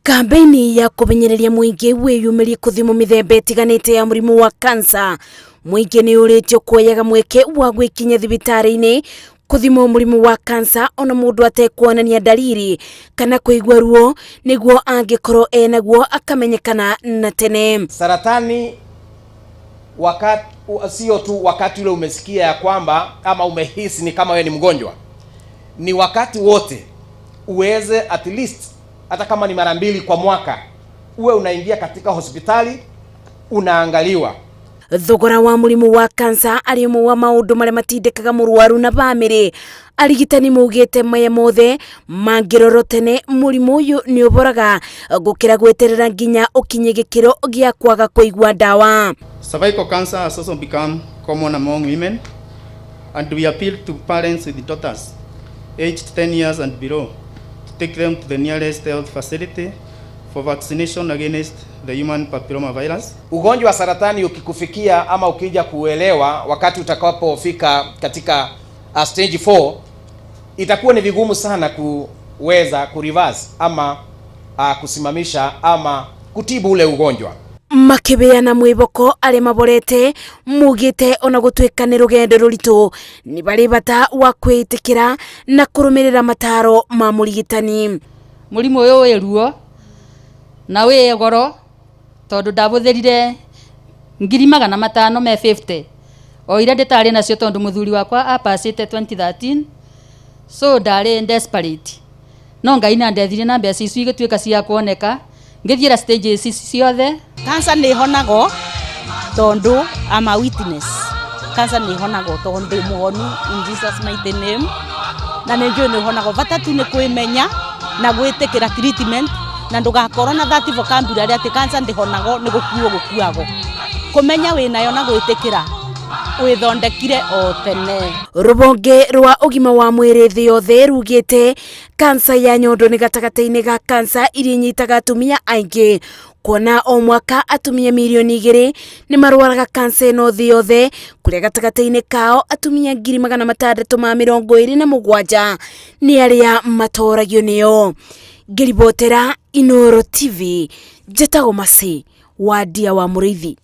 Kambeini ya kũmenyereria mũingĩ wĩyumĩrie kũthimwo mĩthemba ĩtiganĩte ya mũrimũ wa kansa. Mũingĩ nĩ ũrĩtio kuoyaga mweke wa gwĩkinyia thibitarĩ-inĩ kũthimwo mũrimũ wa kansa ona mũndũ atekuonania dalili kana kũigua ruo, nĩguo angĩkorwo enaguo akamenyekana na tene. Saratani wakati sio tu wakati ule umesikia ya kwamba ama umehisi ni kama wewe ni mgonjwa, ni wakati wote uweze at least hata kama ni mara mbili kwa mwaka uwe unaingia katika hospitali unaangaliwa. Thogora wa mũrimũ wa kansa arĩ ũmwe wa maũndũ marĩa matindĩkaga mũrwaru na bamĩrĩ. Arigitani maugĩte maya mothe mangĩrorwo tene, mũrimũ ũyũ nĩ ũboraga gũkĩra gweterera nginya ũkinye gĩkĩro gĩa kwaga kũigua ndawa. Cervical cancer has also become common among women, and we appeal to parents with daughters aged 10 years and below to take them to the nearest health facility for vaccination against the human papilloma virus. Ugonjwa wa saratani ukikufikia ama ukija kuelewa wakati utakapofika katika stage 4, itakuwa ni vigumu sana kuweza kureverse ama kusimamisha ama kutibu ule ugonjwa. Makĩbeana mwĩboko arĩa maborete mugĩte ona gũtuĩka nĩ rũgendo rũritũ, nĩ barĩ bata wa kwĩĩtĩkĩra na kũrũmĩrĩra mataro ma mũrigitani. Mũrimũ ũyũ wĩ ruo na wĩ goro, tondũ ndabũthĩrire 550,000 me 50 o iria ndĩtarĩ nacio, tondũ mũthuri wakwa apacĩte 2013, so ndarĩ desperate, no Ngai nandethirie na mbeca icio igĩtuĩka cia kuoneka, ngĩthiĩra stages ici ciothe. Cancer nĩ ĩhonagwo, tondũ I'm a witness. Cancer nĩ ĩhonagwo, tondũ ndĩ mũhonu in Jesus mighty name, na nĩ njũĩ nĩ ĩhonagwo. Bata tu nĩ kwĩmenya na gwĩtĩkĩra treatment, na ndũgakorwo na that vocabulary atĩ cancer ndĩhonagwo, nĩ gũkuo gũkuagwo. Kũmenya wĩnayo na gwĩtĩkĩra wĩthondekire o tene. Rũhonge rwa ũgima wa mwĩrĩ thĩ yothe rugĩte kansa ya nyondo nĩ gatagatĩ-inĩ ga kansa iria inyitaga atumia aingĩ, kuona o mwaka atumia 2 mirioni nĩ marwaraga kansa ĩno thĩ yothe, kũrĩa gatagatĩ-inĩ kao atumia 627,000 nĩ arĩa matoragio nĩyo. Ngĩribotera Inooro TV, njĩtagwo Masi wa Ndia wa Mũrĩithi.